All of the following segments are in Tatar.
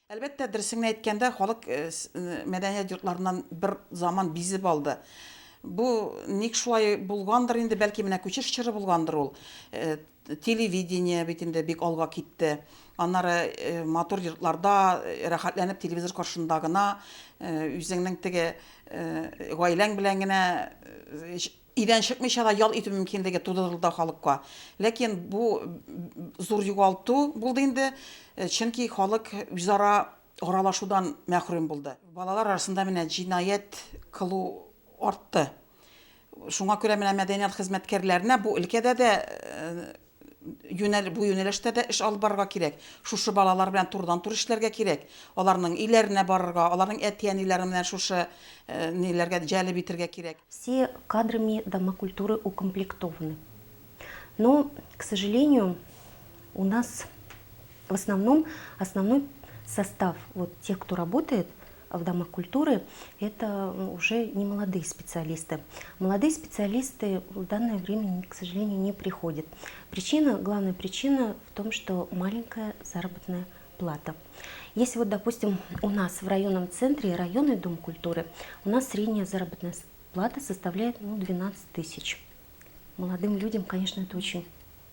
Әлбәттә, дөресен генә әйткәндә, халык мәдәният йортларыннан бер заман бизеп алды. Бу ник шулай булгандыр инде, бәлки менә күчеш чоры булгандыр ул. Телевидение бит инде бик алга китте. Аннары матур йортларда рәхәтләнеп телевизор каршында гына үзеңнең теге гаиләң белән генә Өйдән чыкмыйча да ял итү мөмкинлеге тудырылды халыкка. Ләкин бу зур югалту булды инде, чөнки халык үзара аралашудан мәхрүм булды. Балалар арасында менә җинаять кылу артты. Шуңа күрә менә мәдәният хезмәткәрләренә бу өлкәдә дә юнәл, бу юнәлештә дә эш алып барырга кирәк. Шушы балалар белән турыдан-туры эшләргә кирәк. Аларның өйләренә барырга, аларның әти-әниләре белән шушы ниләргә җәлеп итергә кирәк. Все кадрами Дома культуры укомплектованы. Но, к сожалению, у нас в основном основной состав вот тех, кто работает в домах культуры, это уже не молодые специалисты. Молодые специалисты в данное время, к сожалению, не приходят. Причина, главная причина в том, что маленькая заработная плата. Если вот, допустим, у нас в районном центре, районный дом культуры, у нас средняя заработная плата составляет ну, 12 тысяч. Молодым людям, конечно, это очень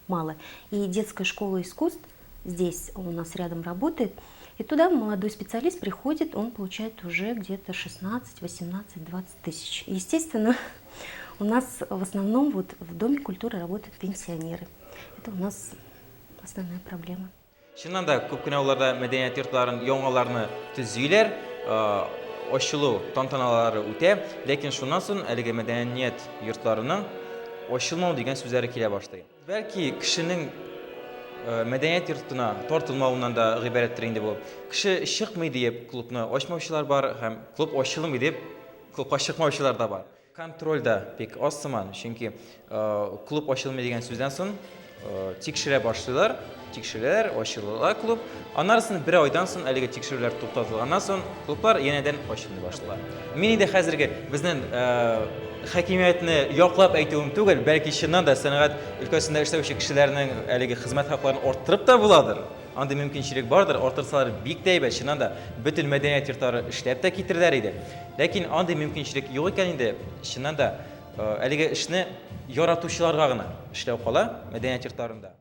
мало. И детская школа искусств здесь у нас рядом работает. И туда молодой специалист приходит, он получает уже где-то 16, 18, 20 тысяч. Естественно, у нас в основном вот в Доме культуры работают пенсионеры. Это у нас основная проблема. Чыннан да, күп кенә авылларда мәдәният йортларын яңаларны төзиләр, ачылу тантаналары үтә, ләкин шуннан соң әлеге мәдәният йортларының ачылмау дигән сүзләре килә башлый. Бәлки, кешенең мәдәният йортына тартылмавыннан да гыйбарәттер инде бу. Кеше чыкмый диеп клубны ачмаучылар бар һәм клуб ачылмый дип клубка чыкмаучылар да бар. Контроль дә бик аз сыман, чөнки клуб ачылмый дигән сүздән соң тикшерә башлыйлар, тикшерәләр, ачыла клуб. Аннары соң бер айдан соң әлеге тикшерүләр туктатылганнан соң клублар янәдән ачылмый башлыйлар. Мин инде хәзерге безнең хакимиятне яклап әйтүем түгел, бәлки чыннан да сәнәгать өлкәсендә эшләүче кешеләрнең әлеге хезмәт хакларын арттырып та буладыр. Андый мөмкинчелек бардыр, арттырсалар бик тә әйбәт, чыннан да бөтен мәдәният йортлары эшләп тә китерләр иде. Ләкин андый мөмкинчелек юк икән инде, чыннан да, әлеге эшне яратучыларга гына эшләү кала мәдәният йортларында.